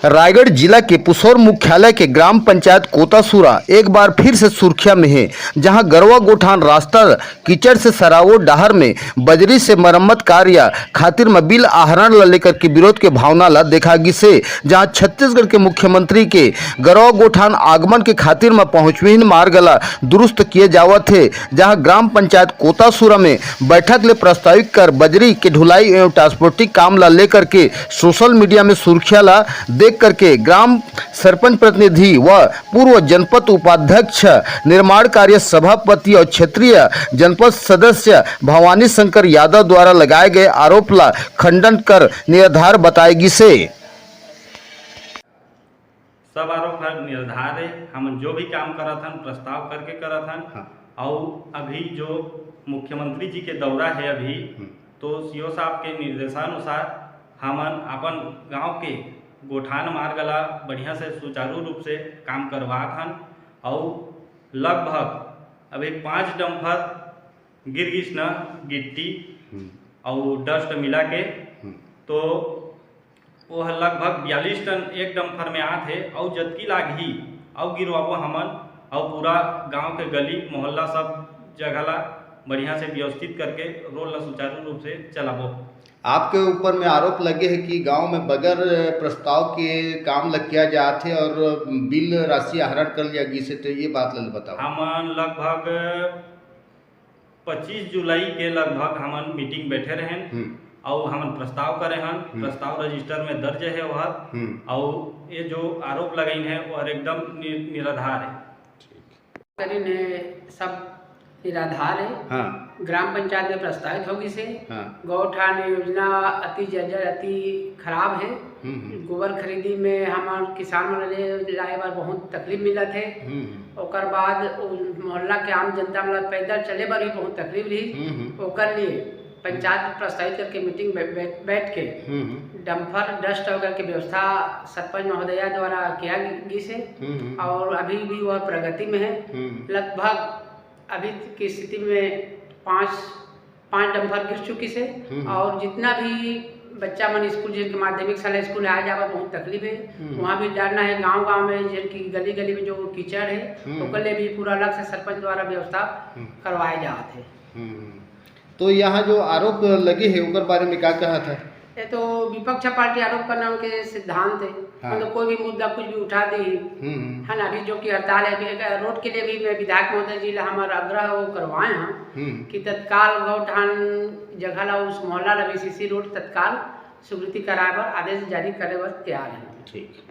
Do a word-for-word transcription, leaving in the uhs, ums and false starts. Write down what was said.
रायगढ़ जिला के पुसौर मुख्यालय के ग्राम पंचायत कोतासुरा एक बार फिर से सुर्खिया में है, जहां गरवा गोठान रास्ता कीचड़ से सरावो डहर में बजरी से मरम्मत कार्य खातिर म बिल आहरण ला लेकर के विरोध के भावना ला देखा गिसे, जहां छत्तीसगढ़ के मुख्यमंत्री के गरवा गोठान आगमन के खातिर म पहुंचविन मार्ग ला दुरुस्त किए जावत हे, जहां ग्राम पंचायत कोतासुरा में बैठक ले प्रस्तावित कर बजरी के ढुलाई एवं ट्रांसपोर्टिंग काम ला लेकर के सोशल मीडिया में सुर्खिया ला देख करके ग्राम सरपंच प्रतिनिधि व पूर्व जनपद उपाध्यक्ष, निर्माण कार्य सभापति और क्षेत्रीय जनपद सदस्य भवानी शंकर यादव द्वारा लगाए गए आरोप ला खंडन कर निराधार बताए गिसे। सब आरोप हर निराधार हे। हमन जो भी काम करत हन, प्रस्ताव करके करत हन। हाँ। अउ अभी जो मुख्यमंत्री जी के दौरा हे अभी, हम्म। तो सीओ साहब के निर्देशानुसार हमन अपन गांव के गोठान मार्ग ला बढ़िया से सुचारू रूप से काम करवात हन। अउ लगभग अभी पाँच डंपर गिर गिस न गिट्टी हम्म। अउ डस्ट मिला के, हम्म। तो वो ह लगभग बयालीस टन एक डंपर में आत हे। अउ जतकी लागही अउ गिरवाबो हमन, अउ पूरा गांव के गली मोहल्ला सब जगह ला बढ़िया से व्यवस्थित करके रोड ला सुचारू रूप से चलाबो। आपके ऊपर में आरोप लगे हे कि गांव में बगैर प्रस्ताव के काम ल किया जात हे और बिल राशि आहरण कर लिया गिस हे, तो ये बात ल बताओ। हमन लगभग पच्चीस जुलाई के लगभग हमन मीटिंग बैठे रहेन हम्म। अउ हमन प्रस्ताव करे हन, हम्म। प्रस्ताव रजिस्टर में दर्ज हे वह। हम्म। अउ ये जो आरोप लगाइन हे वो एकदम नि-, निराधार हे। करीन हे, सब निराधार हे। हाँ। ग्राम पंचायत में प्रस्तावित हो गिस हे। हाँ। गौठान योजना अति जर्जर, अति खराब हे। हम्म, हम्म। गोबर खरीदी में हमर किसान मन ले लाए बर बहुत तकलीफ मिलत हे। हम्म, हम्म। ओकर बाद उ मोहल्ला के आम जनता मन ला पैदल चले बर भी बहुत तकलीफ रही। हम्म, हम्म। ओकर लिए पंचायत में प्रस्तावित करके मीटिंग बै-, बै-, बैठ के हम्म, हम्म। डंपर डस्ट वगैरह के व्यवस्था सरपंच महोदया द्वारा किया गिस हे हम्म, हम्म। और अभी भी वह प्रगति में हे। हम्म। लगभग अभी की स्थिति में पाँच, पाँच डंपर गिर चुकिस हे हम्म। और जितना भी बच्चा मन स्कूल, जिनके माध्यमिक शाला स्कूल आए जाए बर बहुत तकलीफ हे, हम्म। वहाँ भी डालना हे। गांव-गांव में, जिनकी गली-गली में जो कीचड़ हे, हम्म। ओकर ले भी पूरा अलग से सरपंच द्वारा व्यवस्था हम्म। करवाए जात हे। हम्म। तो यहाँ जो आरोप लगे हे, ओकर बारे में का कहत हे? ये तो विपक्ष पार्टी आरोप करना उनके सिद्धांत हे। हाँ। मतलब कोई भी मुद्दा कुछ भी उठा दी, हम्म, हम्म। है ना? अभी जो कि हड़ताल है, अभी एक रोड के लिए भी मैं विधायक महोदय जी ला हमर आग्रह वो करवाए हैं हम्म। कि तत्काल गौठान जगह ला, उस मोहल्ला ला भी सीसी रोड तत्काल स्वीकृति कराए बर आदेश जारी करे बर तैयार है। ठीक।